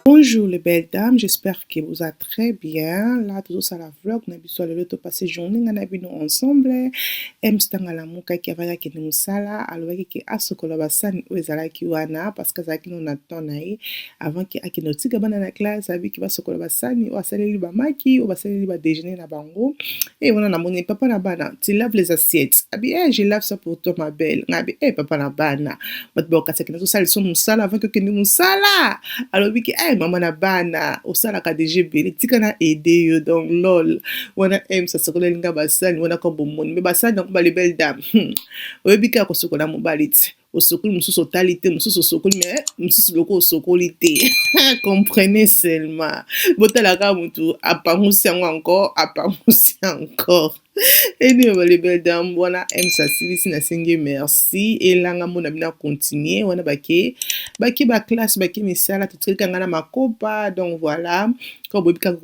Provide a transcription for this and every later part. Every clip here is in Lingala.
Bonjour les belles dames, j'espère que vous êtes très bien. Là, tozosala vlog na biso lelo topase journée nga na bino ensemble. Ems ntango alamukaki avaki akende mosala, alobaki ke asokola basani oyo ezalaki wana parce que azalaki no na temps na ye avant ke akende kotika bana na classe, abiki basokola basani oyo asaleli bamaki oyo basaleli ba déjeuner na bango. E wana namoni papa na bana, tu laves les assiettes. Abi eh, je lave ça pour toi ma belle. Nga abi eh, papa na bana, bato bakokasaki nazosala liso mosala avant ke okende mosala. Alobi ke eh, mama na bana osalaka deja ebele, tika na aide yo. Donc lol, wana ems asokoleli nga basani wana ko bomoni me basani yango bale belle dame. Oyebi kaka kosokola mobali ti osokoli mosusu otali te, mosusu osokoli me mosusu loko osokoli te. Comprenez seulement, botalaka motu apangusi yango encore, apangusi encore. Eni bale belle dame, wana ems asilisi, nasengi merci elanga mona bino akontinue wana bake bake baklasse bake misala, totikali nga na makopa. Donc voilà, comme boyebi kaka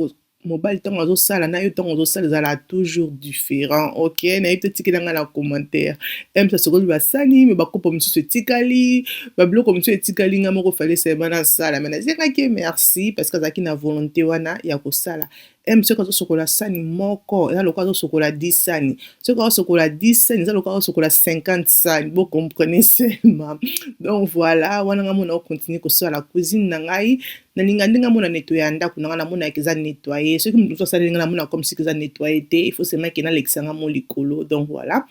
mobali ntango azosala na yo, ntango ozosala ezala toujours différent. Ok, nayebi te, tikela nga na commentaire. Ems asokoli basani me bakopo mosusu etikali, babiloko mosusu etikali, nga moko fale sema nasala, me nazengaki merci parce que azalaki na volonté wana ya kosala. M soki azosokola sani moko eza lokola azosokola 10 sani, soki azosokola 10 sani eza lokola azosokola 50 sani, bocomprenez seulement. Donc voilà, wana nga mona okontinue kosala cuisine na ngai. Nalinga ndenge amona nettoye ya ndako na ngai, namonaka eza nettoye. Soki moto mosusu asaleli ngai, namona comme siki eza nettoye te, il faut seulement ke nalekisa nga mo likolo. Donc voilà,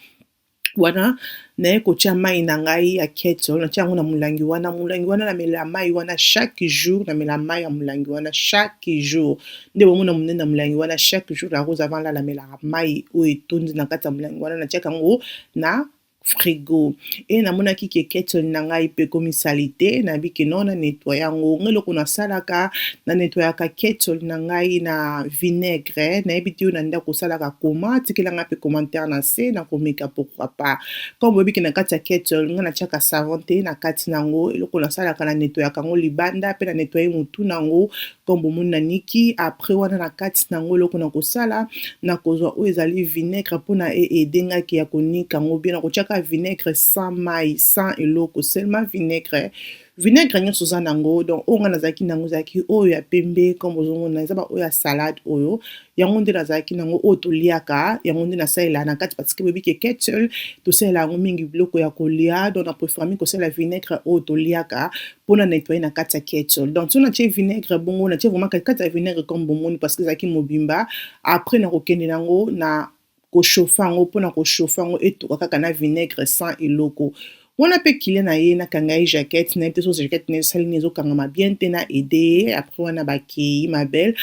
wana naye kotia mai na ngai ya kettle, natia yango na molangi wana. Molangi wana namela mai wana chaque jour, namela mai ya molangi wana chaque jour. Nde bomona monene na molangi wana, chaque jour la Rose avant lala amelaka mai oyo etondi na kati ya molangi wana, natiaka yango na frigo. E namonaki ke kettle na ngai mpe ekomi saleté, nayebi ke no na nettoye yango. Ngai eloko nasalaka, na nettoyaka kettle na ngai na vinaigre. Nayebi te oyo na ndako osalaka koma, tikela ngai mpe commentaire na se, nakomeka pourquoi pas. Comme boyebi ke na kati ya kettle ngai natiaka savon te na kati nango, eloko nasalaka na nettoyaka yango libanda mpe na nettoye motu nango comme bomoni na niki. Après wana na kati nango, eloko na kosala, nakozwa oyo ezali vinaigre mpona eede ngaki ya konika yango bien. Nakotiaka vinaigre sans mai, sans eloko, seulement vinaigre. Vinaigre nyonso oza nango, donc oyo ngai nazalaki nango ezalaki oyo ya pembe comme ozomona, eza baoyo ya salade oyo, yango nde nazalaki nango, oyo toliaka, yango nde nasalela na kati parce que boyebi ke kettle tosalela yango mingi biloko ya kolia. Donc na préfère mingi kosalela vinaigre oyo toliaka mpona nettoyer na kati ya kettle. Donc so natie vinaigre bongo, natie vraiment kati ya vinaigre comme bomoni parce que ezalaki mobimba. Après nakokende nango na kochauffe yango, mpona kochauffe yango etoka kaka na vinaigre sans eloko wana. Mpe kilia na ye, nakanga ye jaquette na ye te, so jaquette na ye esali nini, ezokangama bien te, na aide ye. Après wana bakei ma belle.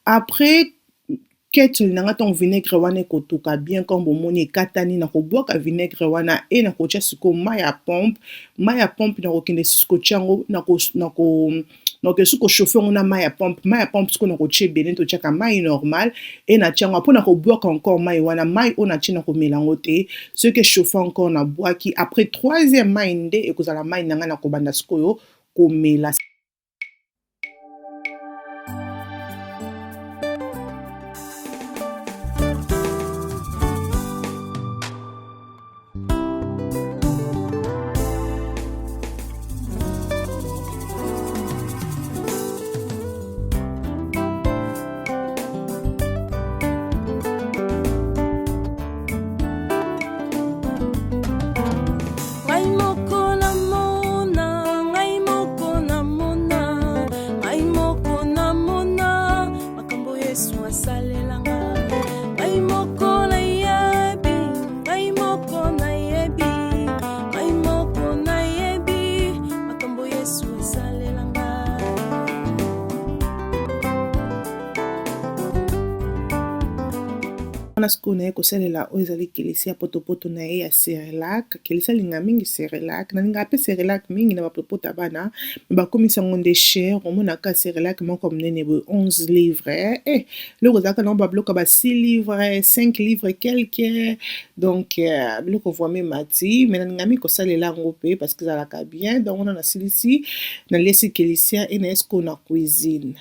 Après kettle na nga, ntango vinaigre wana ekotoka bien comme bomoni ekatani, na kobwaka vinaigre wana e na kotia sikoyo mai ya pompe. Mai ya pompe nakokende susu kotia yango, nakokende susu kochauffe yango na mai ya pompe. Mai ya pompe sikoyo nakotia ebele, totiaka mai normal e natia yango mpona kobwaka encore mai wana. Mai oyo natie na komela yango te, soki echauffe encore nabwaki. Après troisième mai nde ekozala mai na ngai na kobanda sikoyo komela. Ngai moko namona, ngai moko namona, ngai moko namona makambo Yesu asalelanga. Ngai moko nayebi, ngai moko nayebi, ngai moko nayebi makambo Yesu asalelanga. Wana sikoyo naye kosalela oyo ezali kelisi ya potopoto na ye ya Cerelac. Kelisi alinga mingi Cerelac, nalingaka mpe Cerelac mingi na bapotopoto ya bana, me bakomisa yango nde cher. Omonaka Cerelac moko ya monene boye 11 livre, eh, eloko ezalaka nango babiloko ya ba 6 livre, 5 livre quelque. Donc biloko vraiment emati, me nalinga mingi kosalela yango mpe parce que ezalaka bien. Donc wana nasilisi, naliesi kelisia e naye sikoyo na cuisine.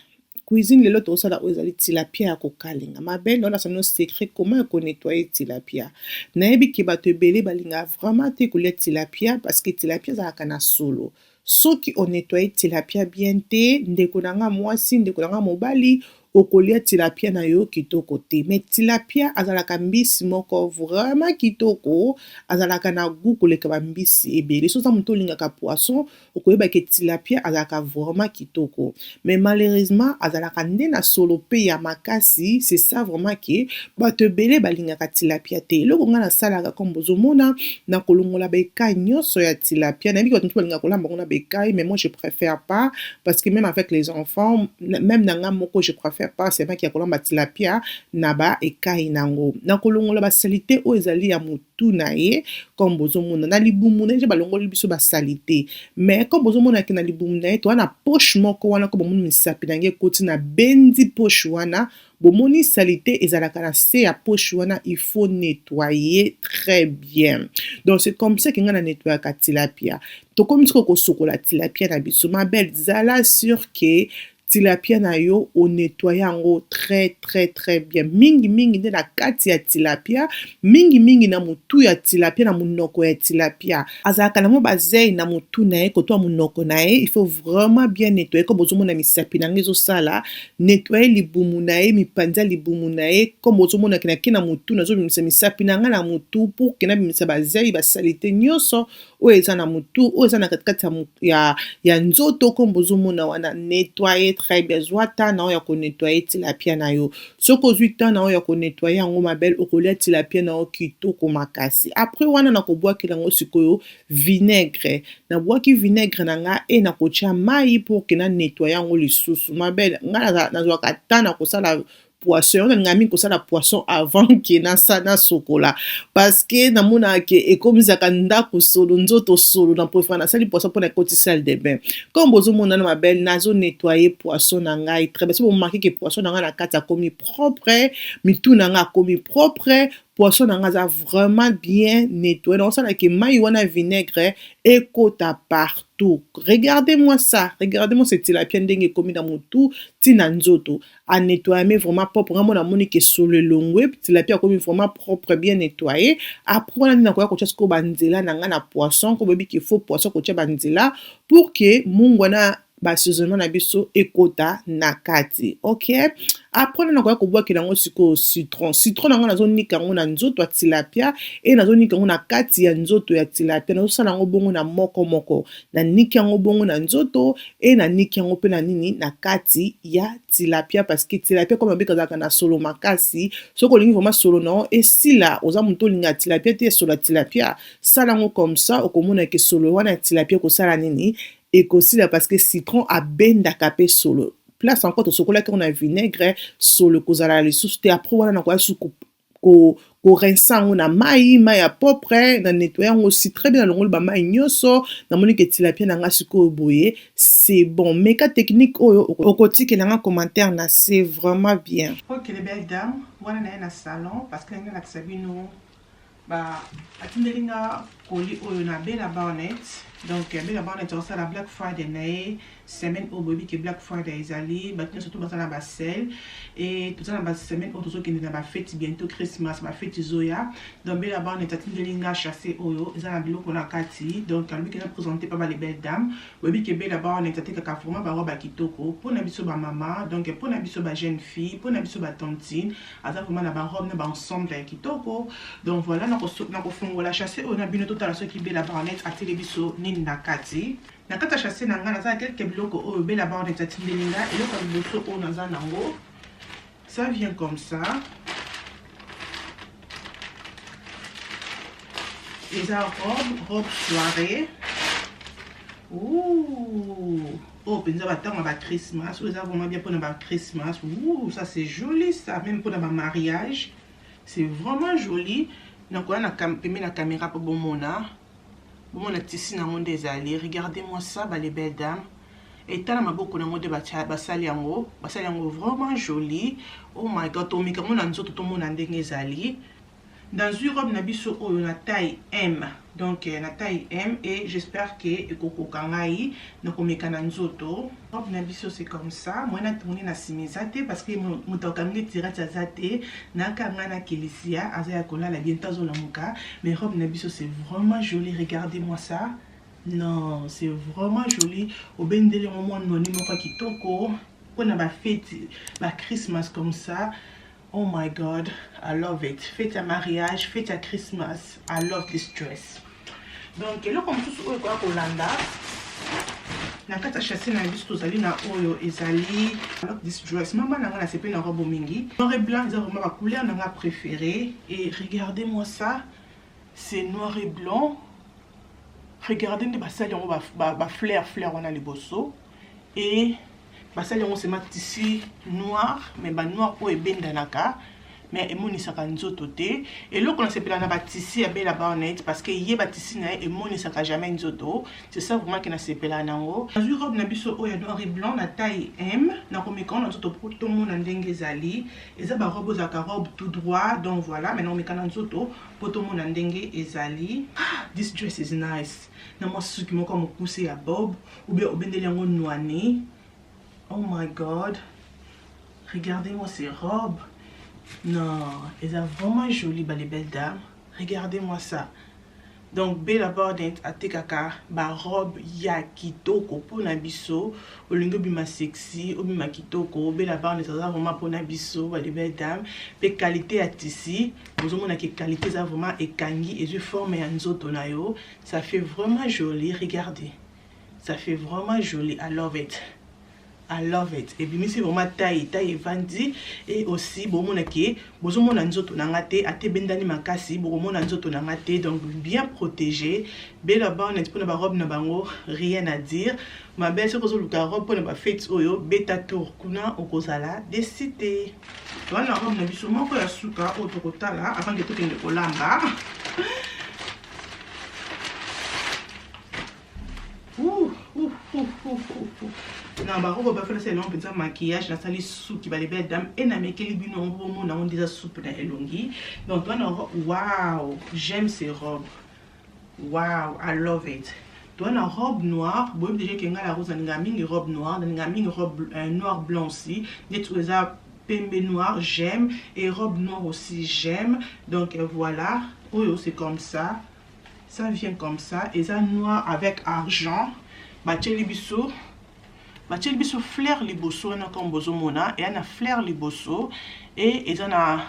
Cuisine lelo tokosala oyo ezali tilapia ya kokalinga. Ma belle, naolakisa bino secret comment ya konettoyer tilapia. Nayebi ke bato ebele balingaka vraiment te kolia tilapia parce que tilapia ezalaka na solo. Soki onettoyer tilapia bien te, ndeko na nga mwasi, ndeko na nga mobali, okolia tilapia na yo kitoko te. Mais tilapia azalaka mbisi moko vraiment kitoko, azalaka na goût koleka bambisi ebele. Soki oza moto olingaka poisson, okoyeba ke tilapia azalaka vraiment kitoko, mais malheureusement azalaka nde na solo pe ya makasi. C'est ça vraiment ke bato ebele balingaka tilapia te. Eloko ngai nasalaka, comme bozomona, na kolongola baécailles nyonso ya tilapia. Nayebi ke bato mosusu balingaka kolamba yango na baécailles, mais moi je préfère pas, parce que même avec les enfants, même na nga moko, je préfère pas seulement ya kolamba tilapia na baécailles nango. Na kolongola basaletés oyo ezali ya motu na ye, comme bozomona na libumu na ye, balongoli biso basaletés. Mais comme bozomonaki na libumu na ye, toza na poche moko wana, ko bomoni misapi na ngai ekoti na bendi poche wana, bomoni saleté ezalaka na se ya poche wana. Il faut nettoyer très bien. Donc c'est comme ça ke ngai na nettoyaka tilapia. Tokomi sikoyo kosokola tilapia na biso. Ma belle, zala sûr ke tilapia na yo onettoyer yango très très très bien, mingimingi nde na kati ya tilapia, mingimingi na motu ya tilapia, na monoko ya tilapia. Azalaka na mwa bazei na motu na ye, koto ya monoko na ye. Il faut vraiment bien nettoyer. Comme bozomona, misapi na yango ezosala nettoyer libumu na ye, mipanzi ya libumu na ye. Comme bozomona, nake na motu, nazobimisa misapi na ngai na motu pour ke nabimisa bazei, basaletés nyonso oyo eza na motu, oyo eza na katikati ya nzoto. Comme bozomona wana, nettoyer très bien. Zwa temps na oyo ya konettoyer tilapia na yo. Soki ozwi temps na oyo ya konettoyer yango, ma belle, okolia tilapia na yo kitoko makasi. Après wana, nakobwakela yango sikoyo vinaigre. Nabwaki vinaigre na nga e nakotia mai pour ke nanettoyer yango lisusu. Ma belle, nga nazwaka temps na kosala poisson yango. Nalinga mingi kosala poisson avant ke nasokola, parce que namonaka ke ekomisaka ndako solo, nzoto solo. Na préfère nasali poisson mpona ekoti salle de bain. Comme bozomona na, ma belle, nazonettoyer poisson na ngai très bien. So bomarquer ke poisson na ngai na kati akomi propre, mitu na ngai akomi propre, poisson na ngai aza vraiment bien nettoyé. Nakosalaka mai wana vinaigre ekota partout. Regardez-moi ça, regardez-moi ce tilapia, ndenge ekomi na motu ntina nzoto, anettoyame vraiment propre. Ngai mona namoni ke solo elongwe, tilapia akomi vraiment propre, bien nettoyé. Après wana nde nakoya kotia sikoyo banzela na ngai na poisson. Ko boyebi ke faut poisson kotia banzela pour ke mungwa na baassaisonnement na biso ekota na kati. Ok, après wana nakoya kobwakela yango sikoyo citron. Citron yango nazonika yango na nzoto ya tilapia e nazonika yango na kati ya nzoto ya tilapia. Nazosala yango bongo na moko moko, naniki yango bongo na nzoto e naniki yango mpe na nini, na kati ya tilapia, parce que tilapia, comme abeka, azalaka na solo makasi. Soki olingi vraiment solo na yo esila, oza moto olinga tilapia te, solo ya tilapia, sala yango comme ça, okomona ke solo wana ya tilapia ekosala nini? Ekosila, parce que citron abendaka mpe solo. Place encore tosokolaki yango na vinaigre, solo ekozala lisusu te. Après wana, nakoya suku korincer yango na mai, mai ya propre. Na nettoyer yango aussi très bien, nalongoli bamai nyonso. Namoni ke tilapia na nga sikoyo boye, c'est bon. Meka technique oyo, okotikela nga commentaire na, c'est vraiment bien. Ok, les belles dames, wana naye na salon parce que ndenge nalakisa bino, ba atindeli nga colis oyo na Bella Barnett. Donc Bella Barnett azosala Black Friday na ye semaine oyo. Boyebi ke Black Friday ezali, bato nyonso to baza na basales e toza na basemaine oyo tozokende na bafêtes, bientôt Christmas, bafêtes ezoya. Donc Bella Barnett atindeli nga sachet oyo eza na biloko na kati. Donc alobi ke na présente pa bale belle dame. Boyebi ke Bella Barnett atekaka vraiment barobe ya kitoko mpona biso bamama, donc mpona biso bajeune fille, mpona biso batantine. Aza vraiment na barobe na baensemble ya kitoko. Donc voilà, nakofungola sachet oyo na bino, totala soki Bella Barnett ateli biso nini na kati. Na kati ya sachet na ngai, naza na quelques biloko oyo Bella Barnett atindeli nga. Eloko ya liboso oyo naza nango, ça vient comme ça, eza robe, robe soirée. Oyo mpenza batango ya bachristmas, oyo eza vraiment bien mpona bachristmas. Ouh, ça c'est joli, ça même mpona bamariage, c'est vraiment joli. Nakoya na pembe na caméra mpo bomona, bomona tissu nango nde ezali. Regardez-moi ça, bale belle dame, etala maboko nango nde basali yango, basali yango vraiment joli. Oh my God, tomeka yango na nzoto, tomona ndenge ezali. Nazwi robe na biso oyo na taille M, donc na taille M, et j'espère que ekokoka ngai na komeka na nzoto. Robe na biso, c'est comme ça. Moi na tourner na nsima eza te parce que moto akangi tirati aza te, naka ngai na Kelisia aza ya kolala, bientôt azolamuka. Mais robe na biso, c'est vraiment joli, regardez-moi ça. Non, c'est vraiment joli. Obendeli yango mwa noni moko ya kitoko mpona bafete, bachristmas comme ça. Oh my God, I love it. Fête ya mariage, fête ya Christmas, I love this dress. Donc eloko mosusu oyo ekoya kolanda na kati ya châssis na biso, tozali na oyo ezali, I love this dress. Mama na nga, nasepeli na robe mingi. Noir et blanc eza vraiment bacouleur na nga préférée. Et regardez moi ça, c'est noir et blanc. Regardez nde basali yango bafleur, fleur wana liboso, et basali yango sema tissu noir, mais banoir oyo ebendanaka, mais emonisaka nzoto te. Eloko nasepela na batissu ya Bella Barnet, parce que ye batissu na ye emonisaka jamais nzoto. C'est ça vraiment ke nasepela nango. Nazwi robe na biso oyo ya noir et blanc na taille M, nakomeka na nzoto po tomona ndenge ezali. Eza barobe ozalaka robe tout droit, donc voilà. Maintenant omeka na nzoto po tomona ndenge ezali. Ah, this dress is nice na mwa suki moko ya mokuse ya bob, ou bien obendeli yango noine. Oh my God, regardez-moi ces robes. Non, eza vraiment joli, ba les belles dames. Regardez-moi ça. Donc Bella Barnet atekaka barobe ya kitoko mpona biso. Olingi obima sexy, obima kitoko, Bella Barnet aza vraiment mpona biso, ba les belles dames. Mpe qualité ya tissu, bozomona ke qualité eza vraiment ekangi, ezwi forme ya nzoto na yo. Ça fait vraiment joli, regardez, ça fait vraiment joli. I love it, I love it. Ebimisi vraiment taille, taille evandi. Et aussi bomona ke bozomona nzoto na nga te, ate ebendani makasi, bokomona nzoto na nga te, donc bien protégé. Bella Barnet mpona barobe na bango, rien à dire, ma belle. Soki ozoluka robe mpona bafete oyo, beta tour kuna, okozala déçue te. Wana robe na biso moko ya suka oyo tokotala avant ke tokende kolamba. Ouh, ouh, ouh, ouh, ouh. Na barobe bafela yango mpenza maquillage, nasali suki, ba les belles dames, e namekeli bino yango, bomona yango nde eza supu na elongi. Donc wana, wow, j'aime ces robes. Wow, I love it. Toza robe noire. Boyebi déjà ke ngai la Rose nalingaka mingi robe noire, nalingaka mingi robe noir blanc aussi. Neti oyo eza pembe noir, j'aime, et robe noire aussi, j'aime. Donc voilà, oyo c'est comme ça, ça vient comme ça. Eza noir avec argent. Batieli biso fleur liboso wana, comme bozomona, eya na fleur liboso e eza na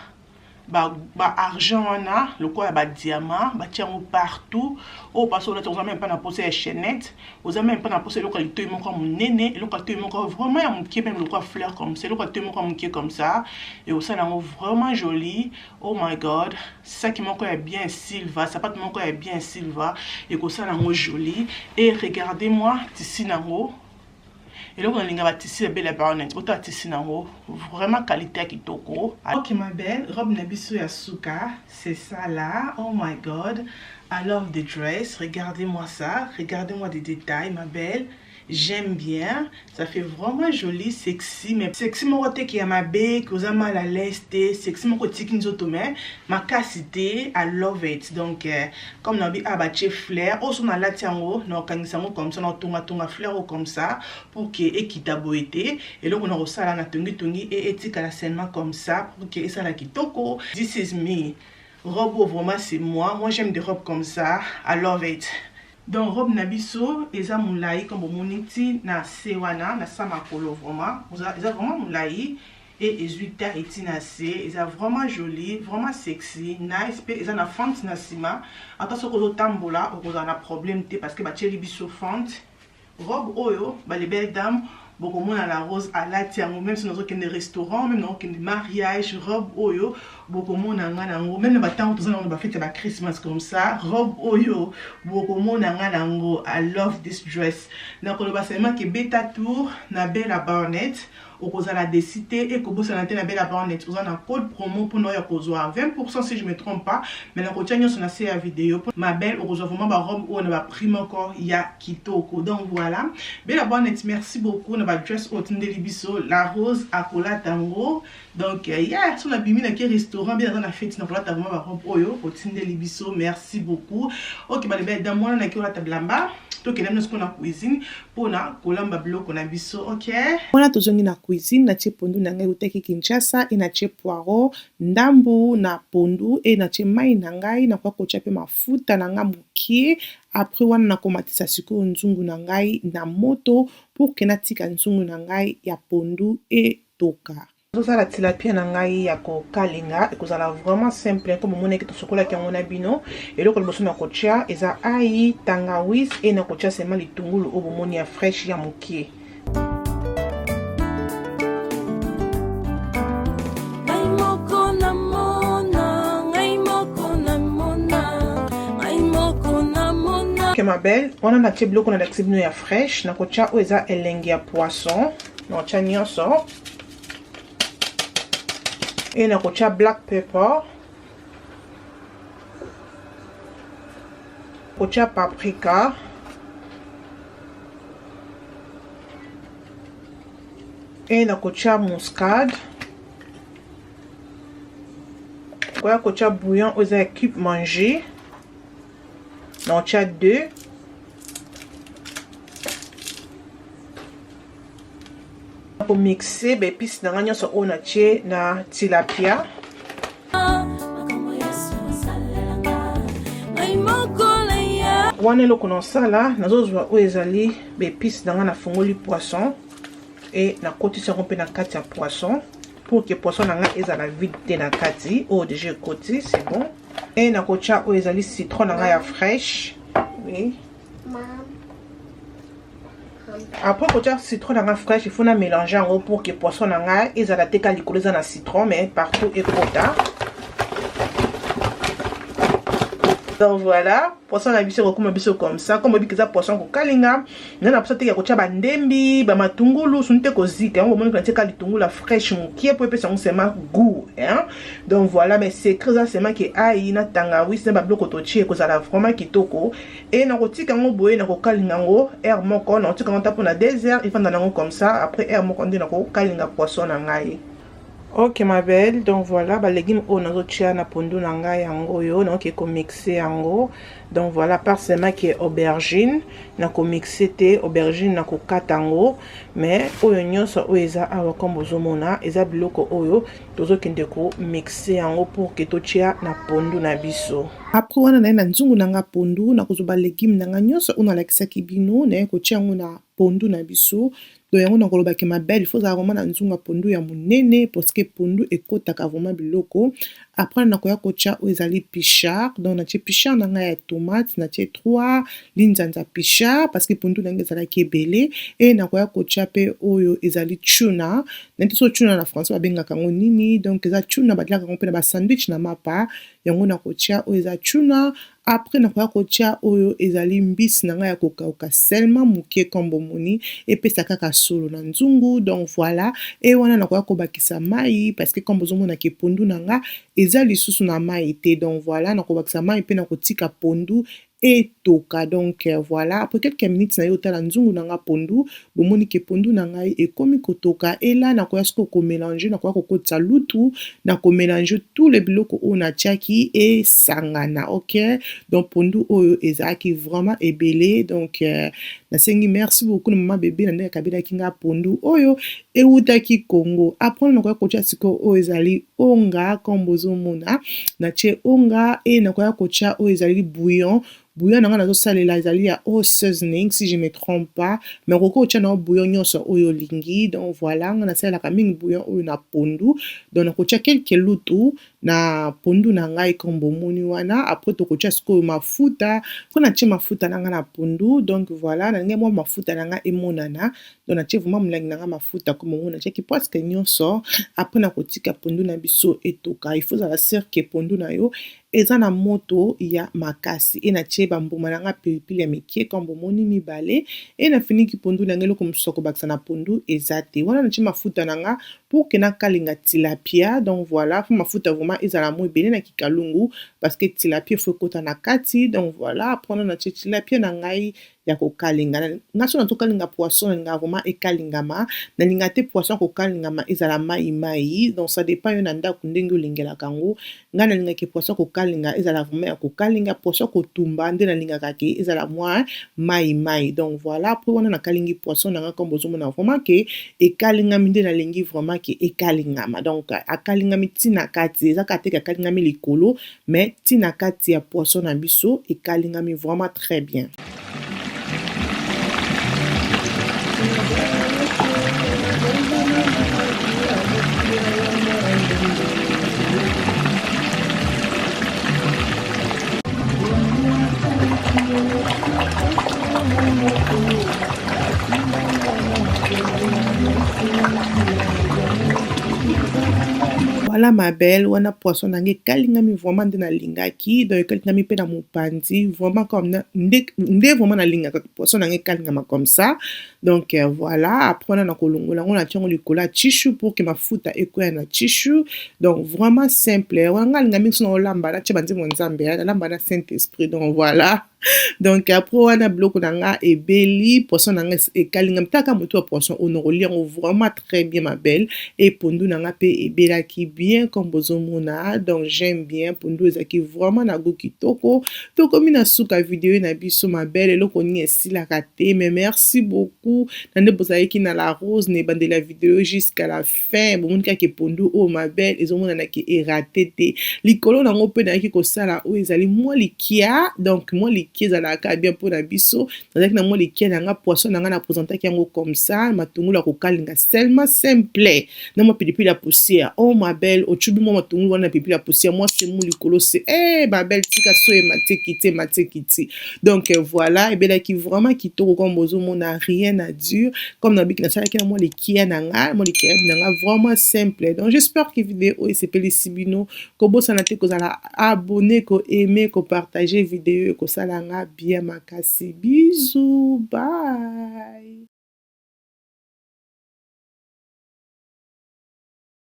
ba argent wana lokola ya badiamant, batia yango partout. Oyo mpasi olati, oza même mpa na posa ya chaînette, oza même mpa na posa eloko ya litoi moko ya monene, eloko ya litoi moko vraiment ya moke, même lokola fleur comme ça, eloko ya litoi moko ya moke comme ça, e osala yango vraiment joli. Oh my God, saki moko ya bien silver, sapato moko ya bien silver, ekosala yango joli. Et regardez moi tissu nango. Eloko nalinga batissu ya Bella Barnet, botala tissu nango, vraiment qualité ya kitoko. Ok, ma belle, robe na biso ya suka, c'est ça là. Oh my God, I love the dress. Regardez-moi ça, regardez-moi des détails, ma belle. J'aime bien, ça fait vraiment joli, sexy, mais sexy moko te ke ya mabe, ke oza mal à l'aise te. Sexy moko etiki nzoto mais makasi te. I love it. Donc comme nabi a batie fleur oyo, so nalati yango, na okangisa yango comme ça, na otongatonga fleur oyo comme ça pour ke ekita boye te. Eloko na kosala, na tongitongi e etikala seulement comme ça pour ke esala kitoko. This is me. Robe oyo vraiment, c'est moi. Moi, j'aime des robes comme ça, I love it. Donc robe na biso eza molai, comme bomoni, ti na se wana, na sa makolo. Vraiment eza vraiment molai e ezwi ta eti na se. Eza vraiment joli, vraiment sexy, nice. Mpe eza na fente na nsima, ata soki ozotambola, okozala na problème te parce que batieli biso fente. Robe oyo, ba les belles dames, bokomona la Rose alati yango même si nazokende restaurant, même nazokende mariage. Robe oyo bokomona nga nango même na batango toza nango na bafete ya bachristmas comme ça. Robe oyo bokomona nga nango. I love this dress. Nakoloba seulement ke beta tour na Bella Barnet. Okozala déçu te. Ekobosana te, na Bella Barnet oza na code promo mpona oyo kozwa 20%, si je me trompe pas, mais nakotia nyonso na se ya video. Ma belle, okozwa vraiment barobe oyo na baprix moko ya kitoko. Donc voilà, Bella Barnet, merci beaucoup na badress oyo otindeli biso. La Rose akolata yango. Donc yeah, so nabimi, nake restaurant, bien aza na feti, nakolata vraiment barobe oyo otindeli biso. Merci beaucoup. Ok, balebele da mwana, naki olata bilamba, tokende bino sikoyo na cuisine mpona kolamba biloko na biso. Ok, wana tozongi na cuisine. Natie pondu na ngai eutaki Kinshasa, e natie poireau ndambu na pondu, e natie mai na ngai. Nakoka kotia mpe mafuta na ngai mokie. Après wana, nakomatisa sikoyo nzungu na ngai na moto pour que natika nzungu na ngai ya pondu etoka. Tozala tilapia na ngai ya kokalinga, ekozala vraiment simple. Comme omonaki, tosokolaki yango na bino. Eloko liboso na kotia eza ail, tangawis, e na kotia sema litungulu oyo bomoni ya fraîche ya mokie. Ngai moko namona, ngai moko namona, ngai moko namona. Ok, ma belle, wana natie biloko na lakisi bino ya fraîche. Nakotia oyo eza elengi ya poisson, nakotia nyonso, e nakotia black pepper, kotia paprika, e nakotia muscade, koya kotia bouillon oyo eza ya cube Maggi, nakotia 2. Komixe baépices na ngai nyonso oyo natie na tilapia. Makambo Yesu asalelanga ngai moko na ye. Wana eloko na osala, nazozwa oyo ezali baépices na ngai, nafungoli poisson e nakotisi yango mpe na kati ya poisson pour que poisson na ngai ezala vide te na kati. Oyo déjà ekoti, c'est bon. E nakotia oyo ezali citron na ngai ya fraîche, oui. Après kotia citron na ngai fraîche, il faut na mélanger yango pour que poisson na ngai ezala te ka likolo eza na citron, mais partout ekota. Donc voilà, poisson na biso ekokoma biso comme ça. Comme oyebi eza poisson kokalinga, nga na posa teke ya kotia bandembi, bamatungulu suni te, kozika yango. Bomoni, natie ka litungulu ya fraîche mokie po epesa yango seulement goût, hein. Donc voilà, mais secret eza seulement que ail na tangawisi na babiloko totie, ekozala vraiment kitoko. E nakotika yango boye, nakokalinga yango heure moko, nakotika yango ta mpona 2 heures, efanda nango comme ça. Après heure moko nde nakokalinga poisson na ngai. Ok, ma belle, donc voilà balégume oyo nazotia na pondu na ngai, yango oyo nakoki komixe yango. Donc voilà, par seulement que aubergine nakomixe te, aubergine nakokata yango, mais oyo nyonso oyo eza awa, comme bozomona, eza biloko oyo tozokende komixe yango pour que totia na pondu na biso. Après wana, naye na nzungu na nga pondu, nakozwa balégume na nga nyonso oyo nalakisaki bino, naye kotia yango na pondu na biso. Donc yango nakolobaki, ma belle, il faut ozala vraiment na nzungu ya pondu ya monene parce que pondu ekotaka vraiment biloko. Après nakoya kotia oyo ezali pichard. Donc natie pichard na ngai ya tomate, natie 3 linzanza pichard parce que pondu na ngai ezalaki ebele. E nakoya kotia mpe oyo ezali tuna. Neti so tuna na français babengaka yango nini? Donc eza tuna, batiaka yango mpe na basandwich na mapa. Yango nakotia oyo eza tuna. Après nakoya kotia oyo ezali mbisi na ngai ya kokauka, seulement moke, comme bomoni, epesa kaka solo na nzungu. Donc voilà, e wana nakoya kobakisa mai parce que comme bozomonaka, pondu na nga eza lisusu na mai te. Donc voilà, nakobakisa mai mpe nakotika pondu etoka. Donc voilà, après quelques minutes na ye otala nzungu na nga pondu, bomoni que pondu na ngai ekomi kotoka. Ela nakoya sikoyo komélange, nakoya kokotisa lutu na komélange tous les biloko oyo natiaki esangana. Ok, donc pondu oyo ezalaki vraiment ebele. Donc nasengi merci beaucoup na mama bebe na ndenge akabelaki nga pondu oyo ewutaki Congo. Après nakoya kotia sikoyo oyo ezali onga. Comme bozomona, natie onga, e nakoya kotia oyo ezali bouillon. Bouillon na ngai nazosalela ezali ya O Seasoning, si je me trompe pas, mais okoki kotia na bouillon nyonso oyo olingi. Donc voilà, ngai nasalelaka mingi bouillon oyo na pondu. Donc nakotia quelque lutu na pondu na ngai comme bomoni wana. Après tokotia sikoyo mafuta. Mpo natie mafuta na ngai na pondu, donc voilà, nalingi mwa mafuta na ngai emonana. Donc natie vraiment molangi na ngai mafuta, comme bomoni, natiaki presque nyonso. Après nakotika pondu na biso etoka. Il faut ozala sûr que pondu na yo Eza na moto ya makasi e natie bambuma na nga pilipili ya mike comme bomoni mibale e nafiniki pondu na nga. Eloko mosusu ya kobakisa na pondu eza te. Wana natie mafuta na nga pour que nakalinga tilapia. Donc voilà, faut mafuta vraiment ezala mo ebele na kikalungu parce que tilapia faut ekota na kati. Donc voilà, après wana natie tilapia na ngai ya kokalinga. Nga so nazokalinga poisson, nalingaka vraiment ekalingama. Nalinga te poisson ya kokalingama ezala mai mai. Donc ça dépend yo na ndako ndenge olingelaka yango. Ngai nalingaki poisson ya kokalinga ezala vraiment ya kokalinga. Poisson ya kotumba nde nalingaka ke ezala mwa mai mai. Donc voilà, après wana nakalingi poisson na nga comme bozomona vraiment ke ekalingami nde nalingi vraiment ke ekalingama. Donc akalingami ntina kati, eza kaka te ke akalingami likolo, mais ntina kati ya poisson na biso ekalingami vraiment très bien. Voilà ma belle, wana poisson na ngai ekalingami vraiment nde nalingaki. Donc ekalingami mpe na mopanzi vraiment comme nde, nde vraiment nalingaka poisson na ngai ekalingama comme ça. Donc voilà, après wana nakolongola yango, natia yango likolo ya tissu pour que mafuta ekwea na tissu. Donc vraiment simple. Wana ngai alinga mingi so na olamba natia banzembo Nzambe, nalamba na Saint Esprit. Donc voilà, donc après wana biloko na nga ebeli, poisson na nga ekalingami taka motu ya poisson oyo nakolia yango vraiment très bien ma belle. E pondu na nga mpe ebelaki bien comme bozomona. Donc j'aime bien pondu, ezalaki vraiment na goût kitoko. Tokomi na suka video na biso ma belle. Eloko nini esilaka te, mais merci beaucoup na nde bozalaki na la rose na ebandeli ya video jusqu'à la fin. Bomoni kaka pondu oyo ma belle, ezomonanaki eraté te. Likolo nango mpe nayaki kosala oyo ezali mwa likia. Donc mwa likia ezalaka bien mpona biso. Nazalaki na mwa likia na nga, poisson na nga na présentaki yango comme ça, matungulu ya kokalinga seulement simple na mwa pilipili ya poussière. Oh ma belle, ocubi mwa matungulu wana na pilipili ya poussière, mwa semu likolo se eh ma belle, tika so emati ekiti, emati ekiti. Donc voilà, ebelaki vraiment kitoko comme bozomona, rien à dire. Comme nabiki nasalaki na mwa likia na nga, mwa likia na nga vraiment simple. Donc j'espère que vidéo oyo esepelisi bino. Kobosana te kozala abonné, koaimer, kopartager vidéo, ekosala nga bien makasi. Bisous, bye.